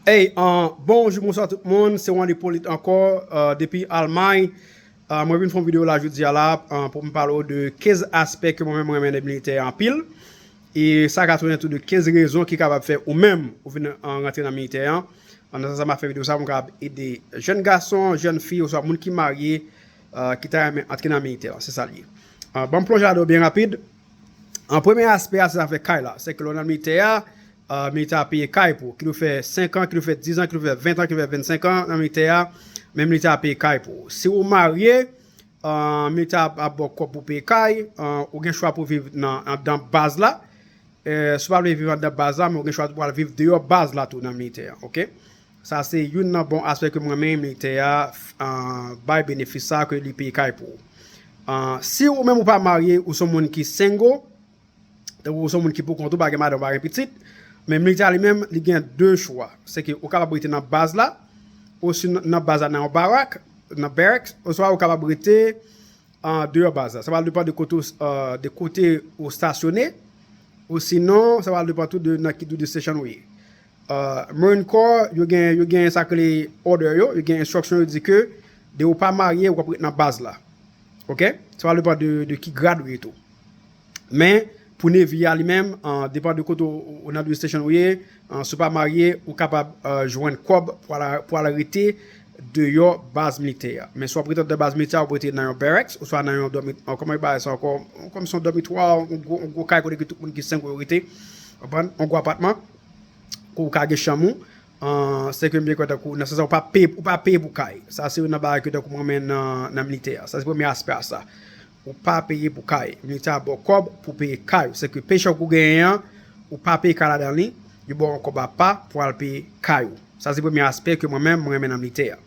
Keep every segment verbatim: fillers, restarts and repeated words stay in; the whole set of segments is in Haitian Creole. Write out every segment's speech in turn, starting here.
Hey, uh, bonjou, bonswa tout moun. Se Wandy Polit ankò, uh, depi Almay. Uh, mwen vin fè yon videyo la jodi a la, uh, pou m pale w de kenz aspè ke mwen menm mwen renmen nan militè a anpil. E sa ka tounen tou de kenz rezon ki kapab fè ou menm ou vin, uh, rantre nan militè an. Uh, nan sans sa m ap fè videyo sa pou m kapab ede jèn gason, jèn fi, oswa moun ki marye, uh, ki ta renmen antre nan militè an. Se sa l ye. Uh, ban m plonje ladan byen rapid. An premye aspè a, se zafè kay la. Se ke lè w nan militè a, uh, militè a peye kay pou ou. Ki dwe fè senk an, ki dwe fè diz an, ki dwe fè ven an, ki dwe fè vennsenk an nan militè a, men militè a peye kay pou ou. Si ou marye, uh, militè a ap ba w kòb pou peye kay, uh, ou gen chwa pou viv nan, anndan baz la. Eh, si w pa vle viv anndan baz la, men ou gen chwa pou al viv deyò baz la tou nan militè a, oke? Sa se youn nan bon aspè ke mwen renmen militè a, uh, bay benefis sa ke li peye kay pou ou. Uh, si ou menm ou pa marye, ou se yon moun ki single, tankou ou se yon moun ki poukont ou, pa gen madanm, pa gen pitit, men militè a li menm, li gen de chwa. Se ke ou kapab rete nan baz la, osi nan, nan baz la nan yon barak, nan barracks, oswa ou kapab rete an deyò baz la. Sa va depann de kote w, uh, de kote ou stasyone, ou sinon, sa va depann tou de nan ki, de station ou ye. Uh, Marine Corps, yo gen, yo gen sa k rele order yo, yo gen enstriksyon yo di ke de ou pa marye, ou ap ret nan baz la. Oke? Sa va depann de, de ki grad ou ye tou. Men, pou Navy a li menm, uh, depann de kote ou, ou nan de station ou ye, uh, si w pa marye, ou kapab, uh, jwenn kòb pou al, pou al rete deyò baz militè a. Men si w ap rete anndan baz militè a, ou rete nan yon barracks, oswa nan yon dòmi, uh, kòman yo ba sa ankò? Kòm se yon dòmitwa, yon gwo, yon gwo kay kote ke tout moun ki single yo rete. Konprann? Yon gwo apatman, kote ou ka gen chanm ou. Uh, se ke m byen kwè tankou, nan sans sa, ou pa peye, ou pa peye pou kay. Sa se youn nan bagay ke tankou mwen renmen nan, nan militè a. Sa se premye aspè a sa. Ou pa peye pou kay. Militè a ba w kòb pou peye kay ou. Se ke pechèk ou genyen an, ou pa peye kay ladan li, yo ba w yon kòb apa pou al peye kay ou. Sa se premye aspè ke mwen menm, mwen renmen nan militè a.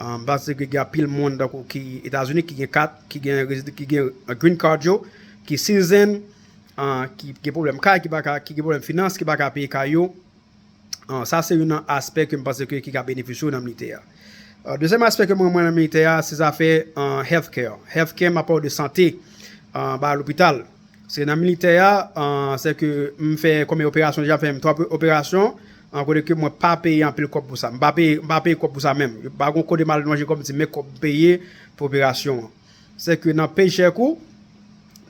Uh, paske gen anpil moun tankou ki Etazini, ki gen kat, ki gen rezid-, ki gen, uh, green card yo, ki citizen, uh, ki gen pwoblèm kay, ki pa ka, ki gen pwoblèm finans, ki pa ka peye kay yo. Uh, sa se youn nan aspè ke m panse ke ki ka benefisye w nan militè a. Uh, dezyèm aspè ke mwen renmen nan militè a, se zafè, uh, healthcare. Healthcare, m ap pale w de sante, uh, ba lopital. Se nan militè a, uh, se ke m fè konbyen operasyon deja, m fè menm twa operasyon, uh, kote ke mwen pa peye anpil kòb pou sa. M pa peye, m pa peye kòb pou sa menm. Yo pa gon kote m al lonje kò m di men kòb m peye pou operasyon an. Se ke nan pechèk ou,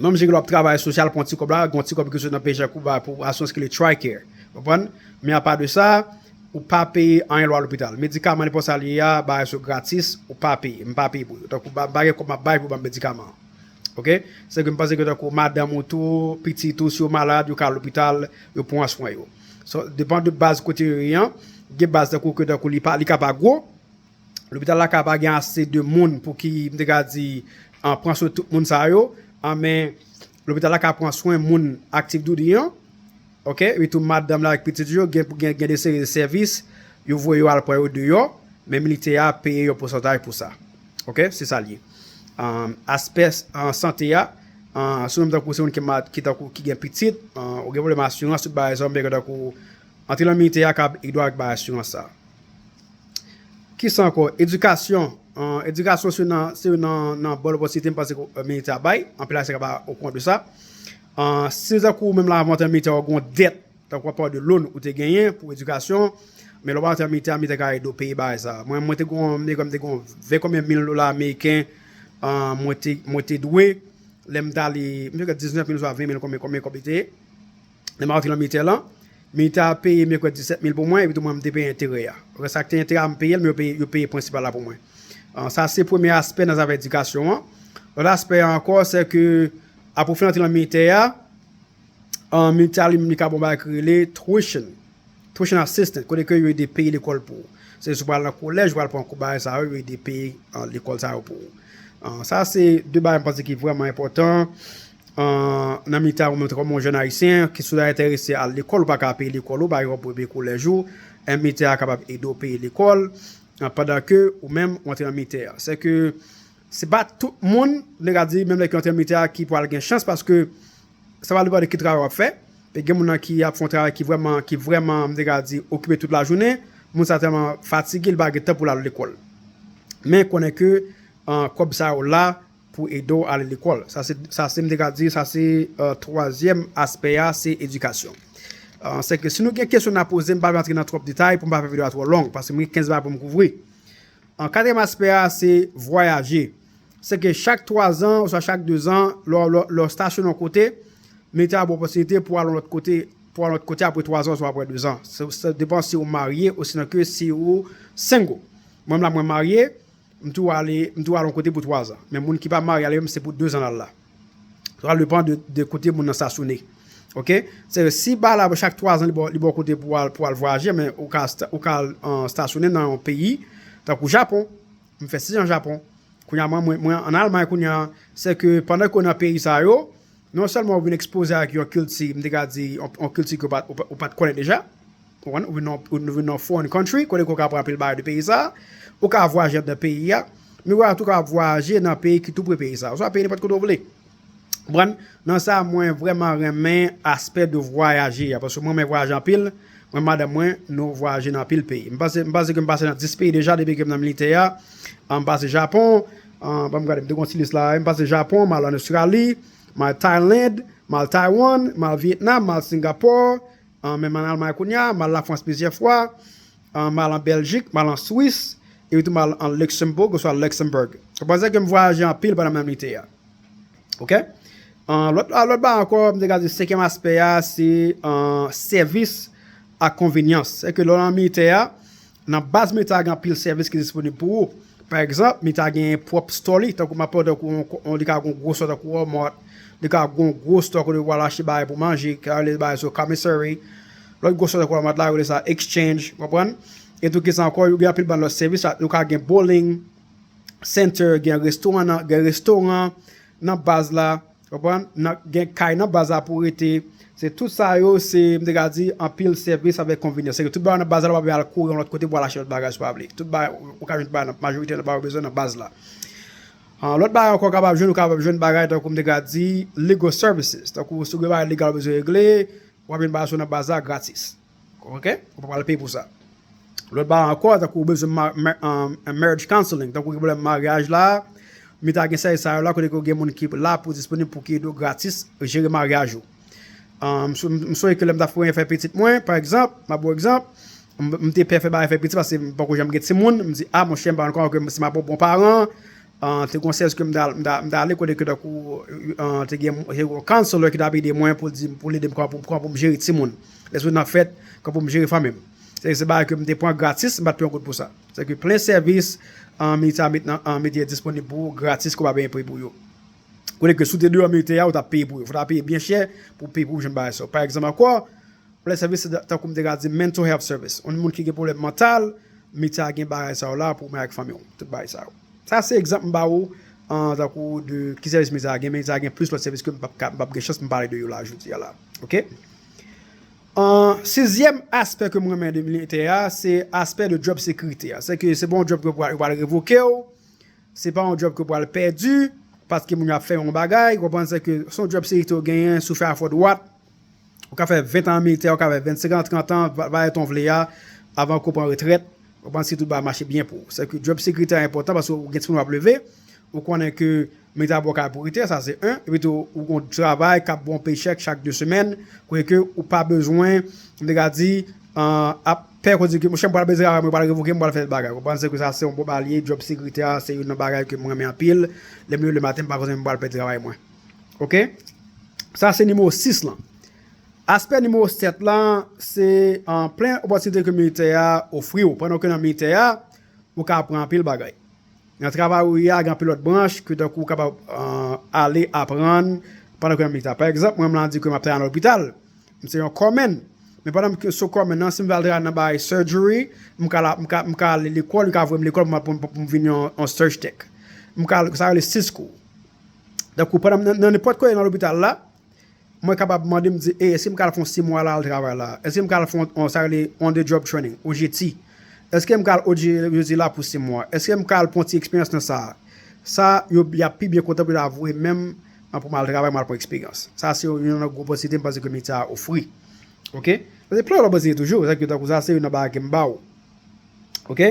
menm jan ke lè w ap travay sosyal, pran ti kòb la, gen yon ti kòb ki sot nan pechèk ou ba pou asirans ki rele TRICARE. Konprann? Men apa de sa, ou pa peye anyen lè w al lopital. Medikaman, nenpòt sa li ye a, bagay sa yo gratis, ou pa peye. M pa peye pou yo. Tankou m pa gen kòb m ap bay pou ban m medikaman. Oke? Se ke m panse ke tankou madanm ou tou, pitit ou, si yo malad, yo ka al lopital, yo pran swen yo. So, depann de baz kote yo ye an, gen baz tankou ke tankou li pa, li ka pa gwo, lopital la ka pa gen ase de moun pou ki, m te ka di, an, pran swen tout moun sa yo, an, men lopital la ka pran swen moun active duty an, oke, epi tou madanm la ak pitit yo, gen, gen, gen de seri de sèvis, yo voye yo al pran yo deyò, men militè a peye yon pousantaj pou sa. Oke, se sa l ye. Um, aspè, uh, sante a, uh, si w menm tankou se moun ki ma-, ki tankou ki gen pitit, uh, ou gen pwoblèm asirans, tout bagay sa yo, men tankou antre nan militè a ka ede w ak bagay asirans sa. Kisa ankò? Edikasyon. Uh, edikasyon se nan, se nan, nan bèl opòtinite m panse ke, uh, militè a bay. Anpil Ayisyen ka pa okouran de sa. Uh, si tankou ou menm la avan w antre nan militè a, ou gen yon dèt, tankou w ap pale de loan ou te genyen pou edikasyon, men lè w pa antre nan militè a, militè ka ede w peye bagay sa. Mwen, mwen te gen yon, mwen te gen yon ven konbyen mil dola ameriken, uh, mwen te, mwen te dwe, lè m t ale, m te gen diznèf mil swa ven mil, konbyen, konbyen kòb li te ye. Lè m antre nan militè lan, militè a peye, m kwè, disèt mil pou mwen, epi tou mwen, m te peye enterè a. Rès sa k te enterè a, m peye l, men yo peye, yo peye prensipal la pou mwen. Ah, sa se premye aspè nan zafè edikasyon an. Lòt aspè a ankò, se ke, apre w fin antre nan militè a, ah, militè a li menm, li ka ba w bagay ki rele tuition. Tuition assistant, kote ke yo ede peye lekòl pou ou. Se si w pral nan kolèj, ou pral pran kou bagay sa yo, yo ede peye, ah, lekòl sa yo pou ou. Ah, sa se de bagay m panse ki vrèman enpòtan. Ah, nan militè a, ou menm kòm yon jèn ayisyen, ki si w ta enterese al lekòl, ou pa ka peye lekòl ou, pa egzanp, pou peye kolèj ou, en militè a kapab ede w peye lekòl, ah, pandan ke ou menm ou antre nan militè a. Se ke se pa tout moun, m te ka di, menm lè ke w antre nan militè a, ki pral gen chans, paske sa va depann de ki travay w ap fè. Pe gen moun nan ki ap fè yon travay ki vrèman, ki vrèman, m te ka di, okipe tout lajounen. Moun sa tèlman fatige, li pa gen tan pou l al lekòl. Men konnen ke, ah, kòb sa yo la pou ede w ale lekòl. Sa se, sa se, m te ka di, sa se, ah, twazyèm aspè a, se edikasyon. Ah, se ke si nou gen kesyon n a poze, m pa vle antre nan twòp detay pou m pa fè videyo a twò long, paske m gen kenz bagay pou m kouvri. An katriyèm aspè a, se vwayaje. Se ke chak twa zan oswa chak de zan, lè w- lè w- lè w stasyone yon kote, militè a ba w opòtinite pou w al yon lòt kote, pou w al yon lòt kote apre twa zan oswa apre de zan. Sa depann si w marye osinon ke si w single. Mwen menm la, mwen marye, m toujou ale, m toujou al yon kote pou twa zan. Men moun ki pa marye, ale menm se pou de zan l al la. Sa depann de, de kote moun nan stasyone. Oke? Se si ba la chak twa zan li ba w- li ba w kote pou w al, pou w al vwayaje, men ou ka, sta- ou ka al, an, stasyone nan yon peyi, tankou Japon. M fè sis an Japon. Kounye a, mwen, mwen, mwen an Almay kounye a, se ke pandan ke w nan peyi sa yo, non sèlman ou vin ekspoze ak yon kilti, m te ka di, yon, yon kilti ke w pa, ou pa, ou pa t konnen deja, ou konprann? Ou vin nan, ou vin nan foreign country, kote ke w ka aprann anpil bagay de peyi sa, ou ka vwayaje anndan peyi a, men ou ka tou ka vwayaje nan peyi ki tou pre peyi sa, oswa peyi nenpòt kote w vle. Konprann? Nan sa, mwen vrèman renmen aspè de vwayaje a, paske mwen renmen vwayaje anpil, mwen, madanm mwen, nou vwayaje nan anpil peyi. M pase, m pase ke m pase nan dis peyi deja depi ke m nan militè a. Ah, m pase Japon, ah, ban m gade, m te gon ti lis la, m pase Japon, m al an Ostrali, m al Thailand, m al Taiwan, m al Vietnam, m al Singapore, ah, menm an Almay kounye a, m al Lafrans plizyè fwa, ah, m al an Bèljik, m al an Swis, epi tou m al an Luxembourg, oswa Luxembourg. Ou konprann ke m vwayaje anpil pandan m nan militè a. Oke? Ah, lòt, ah, lòt bagay ankò, m te ka di senkyèm aspè a, se, ah, sèvis ak konvenyans. Se ke lè w nan militè a, nan baz militè a gen anpil sèvis ki disponib pou ou. Pa egzanp, militè a gen pwòp store li, tankou m ap pale tankou yon, yon, li ka gen yon gwo store tankou Walmart, li ka gen yon gwo store kote w al achte bagay pou manje, ki rele bagay sa yo commissary. Lòt gwo store tankou Walmart la, yo rele sa exchange, w konprann? E tou kisa ankò, yo gen anpil bann lòt sèvis la, yo ka gen bowling center, gen restoran nan, gen restoran nan baz la, w konprann? Nan, gen kay nan baz la pou w rete. Se tout sa yo, se, m te ka di, anpil sèvis avèk konvenyans. Se ke tout bagay nan baz la, w pa bezwen al kouri yon lòt kote pou al achte lòt bagay si w pa vle. Tout bagay, ou ka jwenn bagay nan, majorite nan bagay ou bezwen nan baz la. Ah, lòt bagay ankò, ou kapab jwenn, ou kapab jwenn bagay tankou m te ka di, legal services. Tankou si w gen bagay legal ou bezwen regle, w ap jwenn bagay sa yo nan baz la gratis. Oke? Ou pa pral peye pou sa. Lòt bagay ankò, tankou ou bezwen ma- ma- um, marriage counseling, tankou ou gen pwoblèm maryaj la, militè a gen sèvis sa yo la, kote ke gen moun ki la pou disponib pou ki ede w gratis jere maryaj ou. Um, m sou- m sonje ke lè m t ap fè pitit mwen, pa egzanp, m ap ba w egzanp, m m te pè fè bagay fè pitit paske m poko janm gen timoun, m di, a, monchè, m pa konn kòman ke si m ap yon bon paran, ah, te gon sèvis ke m t al- m t al- m t ale kote ke tankou, ah, te gen te gen yon counselor ki t ap ede mwen pou l di m, pou l ede m kòman pou, kòman pou m jere timoun. Lè sou nan fèt, kòman pou m jere fanmi m. Se, se bagay ke m te pran gratis, m pa t peye yon goud pou sa. Se ke plen sèvis, ah, militè a met nan, ah, militè a disponib pou ou gratis, ke w pa peye pri pou yo. Kote ke si w te deyò militè a, ou t ap peye pou yo. Fò w ta peye byen chè pou w peye pou w jwenn bagay sa yo. Pa egzanp ankò, lè sèvis tankou m te ka di mental health service. Yon moun ki gen pwoblèm mantal, militè a gen bagay sa yo la pou ou menm ak fanmi w. Tout bagay sa yo. Sa se egzanp m ba ou, an, tankou de ki sèvis militè a gen, men militè a gen plis lòt sèvis ke m p ap ka- m p ap gen chans pou m pale de yo la jodi a la. Oke? An, sizyèm aspè ke m renmen de militè a, se aspè de job security a. Se ke se pa yon job ke yo pral- yo pral revoke w, se pa yon job ke w pral pèdi, paske moun yo ap fè yon bagay, ou konprann, se ke se yon job security ou genyen, si w fè afè w dwat, ou ka fè ven tan nan militè, ou ka fè vennsenk an, trant an, va- valè tan w vle a, avan ke w pran retrèt, ou konprann, si tout bagay mache byen pou ou. Se ke job security a enpòtan paske ou gen timoun w ap leve, ou konnen ke militè a ba w kay pou w rete, sa se en, epi tou ou gen yon travay k ap ba w yon paycheck chak de semèn, kote ke ou pa bezwen, m te ka di, ah, ap pè kote ke, monchè, m pral pèdi travay mwen, yo pral revoke m, m pral fè bagay. Ou konprann, se ke sa se yon bon bagay li ye, job security a, se youn nan bagay ke mwen renmen anpil. Lè m leve lematen, m pa konnen m pral pèdi travay mwen. Oke? Sa se nimewo sis lan. Aspè nimewo sèt lan, se, ah, plen opòtinite ke militè a ofri w. Pandan ke nan militè a, ou ka aprann anpil bagay. Nan travay ou ye a, gen anpil lòt branch ke tankou ou kapab, ah, ale aprann pandan ke w nan militè a. Pa egzanp, mwen, m la di ke m ap travay nan lopital. M se yon kòmèn. Men pandan m se yon kòmèn nan, si m vle al travay nan bagay surgery, m ka la- m ka- m ka ale lekòl, yo ka voye m lekòl pou m- pou m- pou m vin yon, yon surg tech. M ka al- sa rele siskou. Tankou pandan m nan- nan nenpòt kote nan lopital la, mwen kapab mande m di, e, èske m ka al fè yon sis mwa la, al travay la? Èske m ka al fè yon, yon, sa rele on the job training, O J T? Èske m ka al O J T la pou sis mwa? Èske m ka al pran ti eksperyans nan sa? Sa, yo, y ap pi byen kontan pou yo ta voye menm an pou m al travay, m al pran eksperyans. Sa se youn nan gwo opòtinite m panse ke militè a ofri. Oke? Paske plen lòt opòtinite toujou, sa ke tankou sa se youn nan bagay ke m ba w. Oke?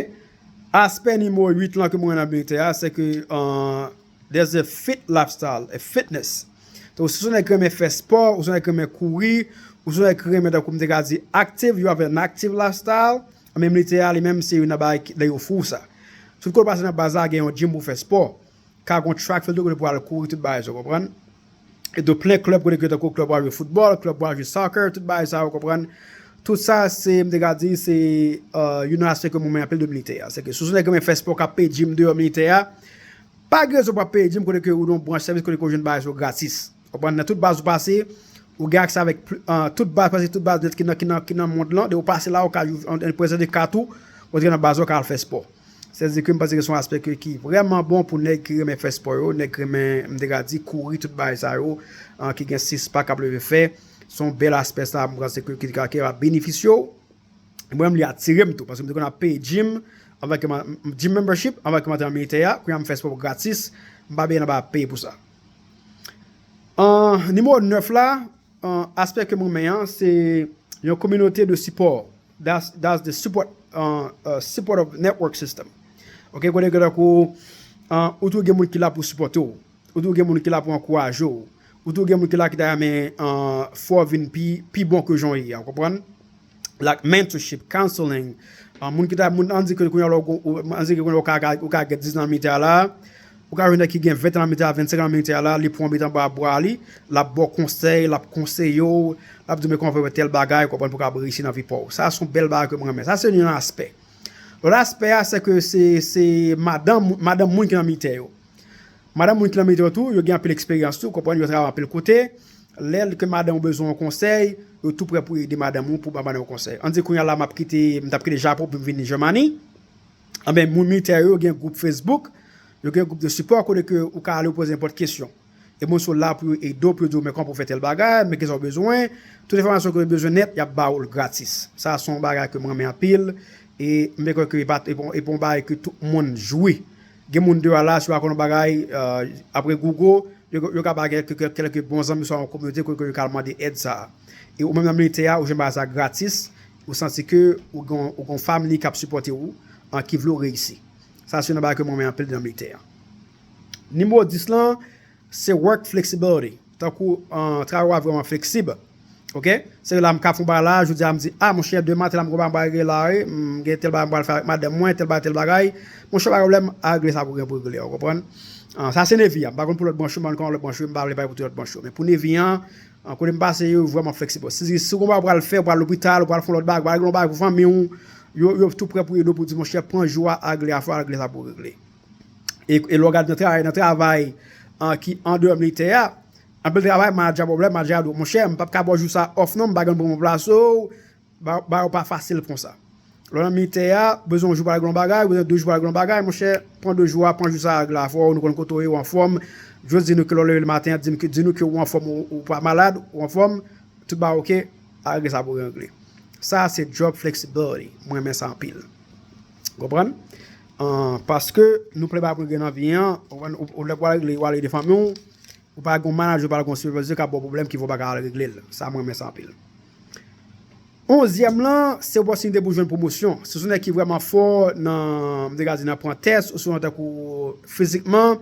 Aspè nimewo uit lan ke mwen nan militè a, se ke, euh, there's a fit lifestyle, a fitness. Donk, si w se yon nèg ki renmen fè spò, ou se yon nèg ki renmen kouri, Ou se yon nèg ki renmen, tankou m te ka di, active, you have an active lifestyle. Anben militè a li menm se youn nan bagay ki- lè yo ofri w sa. Tout kote w pase nan baz la, gen yon gym pou w fè spò. Ka gen yon track field kote pou w al kouri, tout bagay sa, w konprann? E de plen klèb kote ke tankou klèb pou w al jwe foutbòl, klèb pou w al jwe soccer, tout bagay sa, w konprann? Tout sa, se, m te ka di, se euh, youn nan aspè ke mwen renmen anpil de militè a. Se ke si w se yon nèg ki renmen fè spò, k ap peye gym deyò militè a, pa gen rezon pou w ap peye gym kote ke ou nan yon branch sèvis kote ke w jwenn bagay sa yo gratis. Konprann? Nan tout baz ou pase, ou gen aksè avèk pli- euh, tout baz, prèske tout baz nèt ki nan, ki nan, ki nan mond lan. Depi ou pase la, ou ka jou- an- an- prezante kat ou, ou antre nan baz ou ka al fè spò. Sètadi ke m panse ke se yon aspè ke- ki vrèman bon pou nèg ki renmen fè spò yo, nèg ki renmen, m te ka di, kouri, tout bagay sa yo, euh, ki gen six pack k ap leve fè. Se yon bèl aspè sa, m panse ke ki ka ki va benefisye w. Mwen menm li atire m tou, paske m te konn ap peye gym, anvan ke m, gym membership, anvan ke m antre nan militè a, kounye a m fè spò gratis, m pa bezwen anba peye pou sa. An nimewo nèf la, an aspè ke m renmen an, se yon kominote de sipò. That's, that's the support, uh, uh, support of network system. Ok, kote ke tankou, uh, ou toujou gen moun ki la pou sipòte w. Ou toujou gen moun ki la pou ankouraje w. Ou toujou gen moun ki la ki ta renmen uh, fè w vin pi, pi bon ke jan w ye a, w konprann? Like mentorship, counseling, uh, moun ki ta, moun ann di ke kounye a ou, ou, ann di ke kounye a ou ka, ou ka gen diz nan militè a la, ou ka jwenn nèg ki gen ven tan nan militè a, vennsenk nan militè a la, li pran yon bit anba bra li, l ap ba w konsèy, l ap konseye w, l ap di w men kòman fè tèl bagay, w konprann, pou w kapab reyisi nan vi pa w. Sa se yon bèl bagay ke mwen renmen. Sa se youn nan aspè. Lòt aspè a, se ke se, se madanm, madanm moun ki nan militè yo. Madanm moun ki nan militè yo tou, yo gen anpil eksperyans tou, konprann, yo travay anpil kote. Lè ke madanm ou bezwen yon konsèy, yo tou prè pou ede madanm ou, pou ba madanm ou konsèy. Ann di kounye a la, m ap kite, m t ap kite Japon pou m vin Jèmani. Anben, moun militè yo gen gwoup Facebook, yo gen gwoup de sipò kote ke ou ka ale ou poze nenpòt kesyon. E moun sa yo la pou yo ede w, pou yo di w men kòman pou w fè tèl bagay, men kisa w bezwen. Tout enfòmasyon ke w bezwen nèt, y ap ba w l gratis. Sa se yon bagay ke m renmen anpil. E m kwè ke e pa, e pa, e pa yon bagay ke tout moun jwi. Gen moun deyò a la, si yo pa konn yon bagay, euh, apre Google, yo, yo ka ba kèlke, kèlke bon zanmi swa yon kominote kote ke yo ka al mande èd sa a. E ou menm nan militè a, ou jwenn bagay sa a gratis, ou santi ke ou gen, ou gen yon fanmi k ap sipòte w, an ki vle w reyisi. Sa se youn nan bagay ke mwen renmen anpil nan militè a. Nimewo dis lan, se work flexibility. Tankou an travay ou a vrèman fleksib. Ok? Se la m ka fè yon bagay la, jodi a m di, ah, monchè, demen maten la m gen yon bagay m pral regle la, wi. M gen tèl bagay m pral fè avèk madanm mwen, tèl bagay, tèl bagay. Monchè, pa gen pwoblèm, al regle sa pou gen pou regle, w konprann? Ah, sa se Navy a. M pa konn pou lòt branch yo, m pa konn kòman lòt branch yo, m pa vle bay pou tout lòt branch yo. Men pou Navy an, an kote m pase yo vrèman fleksib. Si, si w gen yon bagay w pral fè, w pral lopital, w pral fè yon lòt bagay, w pral regle yon bagay pou fanmi w, yo, yo tou prè pou ede w pou di, monchè, pran jou a, al regle afè w, al regle sa pou w regle. E, e lè w gade nan travay, nan travay an, ki andeyò militè a, anpil travay, manadjè a ba w pwoblèm, manadjè a di w, monchè, m p ap ka ba w jou sa off non, m pa gen pou m ranplase w, ba, ba yo pa fasil konsa. Lè w nan militè a, bezwen yon jou pou al regle yon bagay, bezwen de jou pou al regle yon bagay, monchè, pran de jou a, pran jou sa a, regle afè w, nou konn kote w ye, w anfòm. Jodi di nou ke lè w leve le maten an, di m ke, di nou ke w anfòm, ou, ou pa malad, ou anfòm, tout bagay oke, al regle sa pou regle. Sa se job flexibility, mwen renmen sa anpil. Konprann? An, paske nou plen bagay pou regle nan vi an, ou, ou, ou lè pou al regle, ou al ede fanmi w, ou pa gen yon manadjè, ou pa gen yon sipèvizè k ap ba w pwoblèm ki fè w pa ka al regle l. Sa mwen renmen sa anpil. Onzyèm lan, se opòtinite pou jwenn pwomosyon. Si w se yon nèg ki vrèman fò nan, m te ka di nan pran tès, ou se yon tankou fizikman,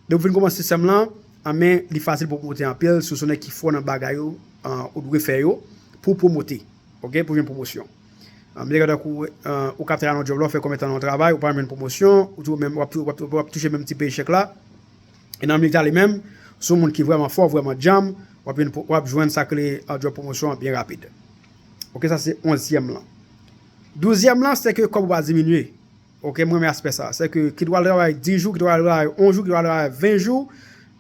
depi w fin kòmanse sistèm lan, anben, li fasil pou w pwomote anpil. Si w se yon nèg ki fò nan bagay ou, an, ou dwe fè yo, pou w pwomote. Ok, pou jwenn pwomosyon. An, m te ka tankou, an, ou k ap travay nan yon djòb la, ou fè konbyen tan nan yon travay, ou pa jwenn pwomosyon, ou toujou menm, w ap tou-, w ap, w ap touche menm ti peychèk la. E nan militè a li menm, si w se yon moun ki vrèman fò, vrèman djanm, w ap jwenn, w ap jwenn sa k rele, an, djòb pwomosyon an byen rapid. Ok, sa se onzyèm lan. Douzyèm lan, se ke kòb ou pa diminye. Ok, mwen renmen aspè sa. Se ke, kit w al travay dis jou, kit w al travay onz jou, kit w al travay ven jou,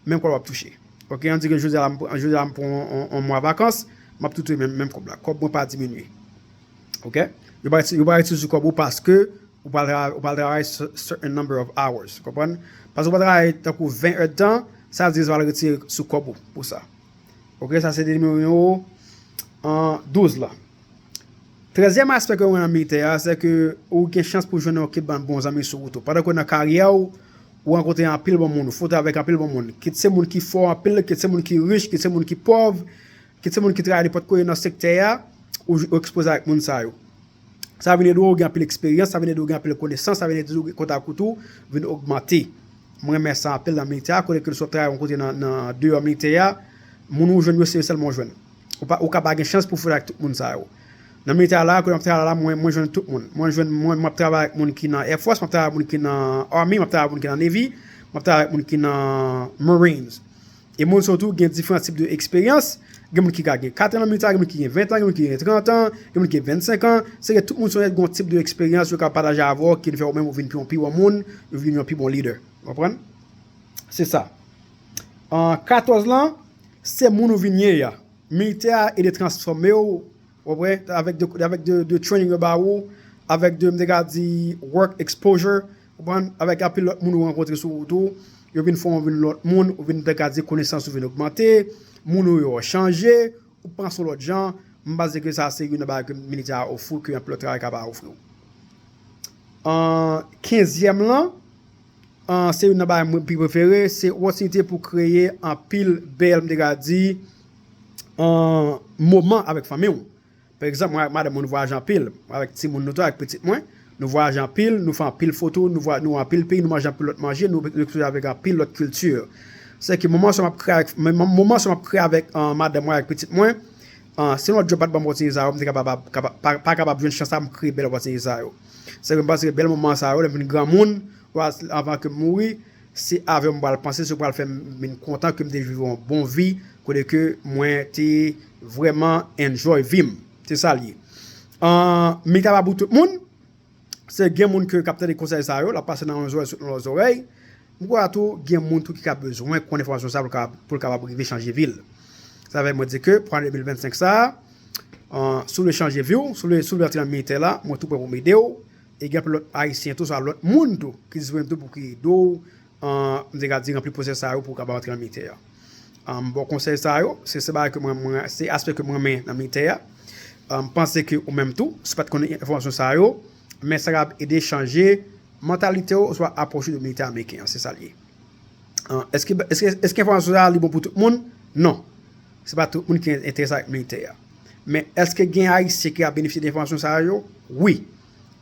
menm kòb w ap touche. Ok, ann di ke jodi a la, m pran, jodi a la, m pran yon, yon, yon mwa vakans, m ap tou touche menm, menm kòb la. Kòb mwen pa diminye. Ok? Yo pa reti-, yo pa retire sou kòb ou paske ou pral travay, ou pral travay cer-, certain number of hours. Konprann? Paske ou pral travay tankou ven èdtan, sa vle di yo pral retire sou kòb ou pou sa. Ok, sa se te nimewo, an, douz la. Trèzyèm aspè ke mwen nan militè a, se ke ou gen chans pou jwenn yon kit bann bon zanmi sou wout ou. Pandan ke w nan karyè w, ou rankontre anpil bon moun, ou fwote avèk anpil bon moun. Kit se moun ki fò anpil, kit se moun ki rich, kit se moun ki pòv, kit se moun ki travay nenpòt kote nan sektè a, ou, ou ekspoze ak moun sa yo. Sa vin ede w gen anpil eksperyans, sa vin ede w gen anpil konesans, sa vin ede w kontak ou tou vin ogmante. Mwen renmen sa anpil nan militè a, kote ke l sot travay yon kote nan, nan deyò militè a, moun ou jwenn yo se yo sèlman w jwenn. Ou pa, ou ka pa gen chans pou fè avèk tout moun sa yo. Nan militè a la, kote m ap travay la, mwen, mwen jwenn tout moun. Mwen jwenn, mwen, m ap travay avèk moun ki nan Air Force, m ap travay avèk moun ki nan Army, m ap travay avèk moun ki nan Navy, m ap travay avèk moun ki nan Marines. E moun sa yo tou gen diferan tip de eksperyans. Gen moun ki ka gen kat an nan militè a, gen moun ki gen ven an, gen moun ki gen trant an, gen moun ki gen vennsenk an. Se ke tout moun sa yo gen yon tip de eksperyans yo ka pataje avè w, ki fè ou menm ou vin pi, yon pi bon moun, ou vin yon pi bon lidè. Ou konprann? Se sa. An katòz lan, se moun ou vin ye a. Militè a ede transfòme w, ou konprann, avèk de, avèk de, de training yo ba ou, avèk de, m te ka di, work exposure, ou konprann, avèk anpil lòt moun ou rankontre sou wout ou, yo vin fè w vin lòt moun, ou vin, m te ka di, konesans ou vin ogmante, moun ou yo chanje, ou panse yon lòt jan, m panse ke sa se youn nan bagay ke militè a ofri w, ke anpil lòt travay ka pa ofri w. An kenzyèm lan, an, se youn nan bagay mwen pi prefere, se opòtinite pou kreye anpil bèl, m te ka di, an, moman avèk fanmi w. Pa egzanp, mwen avèk madanm mwen, nou vwayaje anpil. Mwen avèk timoun nou tou, avèk pitit mwen, nou vwayaje anpil, nou fè anpil foto, nou vwa-, nou anpil peyi, nou manje anpil lòt manje, nou, nou ekspoze avèk anpil lòt kilti. Se ke moman sa m ap kreye avèk, men, men, moman sa m ap kreye avèk, an, madanm mwen, avèk pitit mwen, an, si yon lòt djòb pa t ban m opòtinite sa yo, m te kapab, kapab, pa, pa kapab jwenn chans sa, m kreye bèl opòtinite sa yo. Se ke m panse ke bèl moman sa yo, lè m vin granmoun, anvan ke m mouri, se avè w m pral panse, se w pral fè m vin kontan ke m te viv yon bon vi, kote ke mwen te vrèman enjoy vi m. Se sa l ye. An, militè a pa pou tout moun. Se gen moun ke k ap tande konsèy sa yo, l ap pase nan yon zòrèy sot nan lòt zòrèy. M kwè tou gen moun tou ki ka bezwen konn enfòmasyon sa pou l ka, pou l kapab rive chanje vi l. Sa fè mwen di ke pou ane de mil vennsenk sa, an, si w vle chanje vi w, si w vle, si w vle antre nan militè la, mwen tou prè pou m ede w. E gen anpil lòt Ayisyen tou, swa lòt moun tou, ki disponib tou pou ki ede w, an, m te ka di, ranpli pwosès sa yo pou w kapab antre nan militè a. An, m ba w konsèy sa yo, se, se bagay ke mwen, mwen, se aspè ke mwen renmen nan militè a. An, m panse ke ou menm tou, si w pa t konn enfòmasyon sa yo, men sa ka ede chanje mantalite w oswa apwòch ou de militè ameriken an, se sa l ye. An, èske, èske, èske enfòmasyon sa a li bon pou tout moun? Non. Se pa tout moun ki enterese avèk militè a. Men èske gen Ayisyen ki ap benefisye de enfòmasyon sa yo? Wi.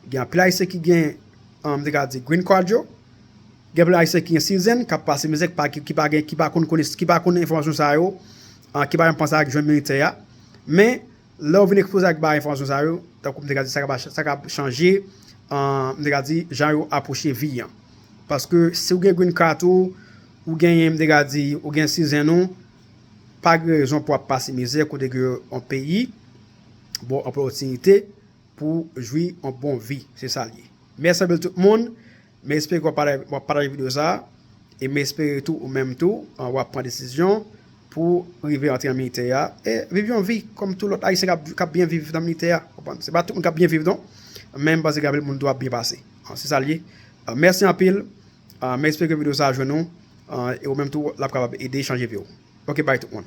Gen anpil Ayisyen ki gen, an, m te ka di green card yo. Gen anpil Ayisyen ki gen citizen, k ap pase mizè, ki pa, ki, ki pa gen, ki pa konn konnen, ki pa konn enfòmasyon sa yo, an, ki pa janm panse ak jwenn militè a. Men, lè w vin ekspoze ak bay enfòmasyon sa yo, tankou m te ka di, sa ka, sa ka chanje, an, m te ka di, jan yo apwoche vi an. Paske si w gen green card ou, ou genyen, m te ka di, ou gen citizen ou, pa gen rezon pou w ap pase mizè kote ke yon peyi ba w opòtinite pou w jwi yon bon vi. Se sa l ye. Mèsi anpil tout moun. M espere ke w ap pataje, w ap pataje videyo sa a. E m espere tou, ou menm tou, an, w ap pran desizyon pou w rive antre nan militè a. E viv yon vi kòm tout lòt Ayisyen k ap, k ap byen viv nan militè a. Konprann? Se pa tout moun k ap byen viv, non. Men m panse gen anpil moun tou ap byen pase. An, se sa l ye. An, mèsi anpil. An, m espere ke videyo sa a jwenn ou. An, e ou menm tou, l ap kapab ede chanje vi w. Ok, bay tout moun.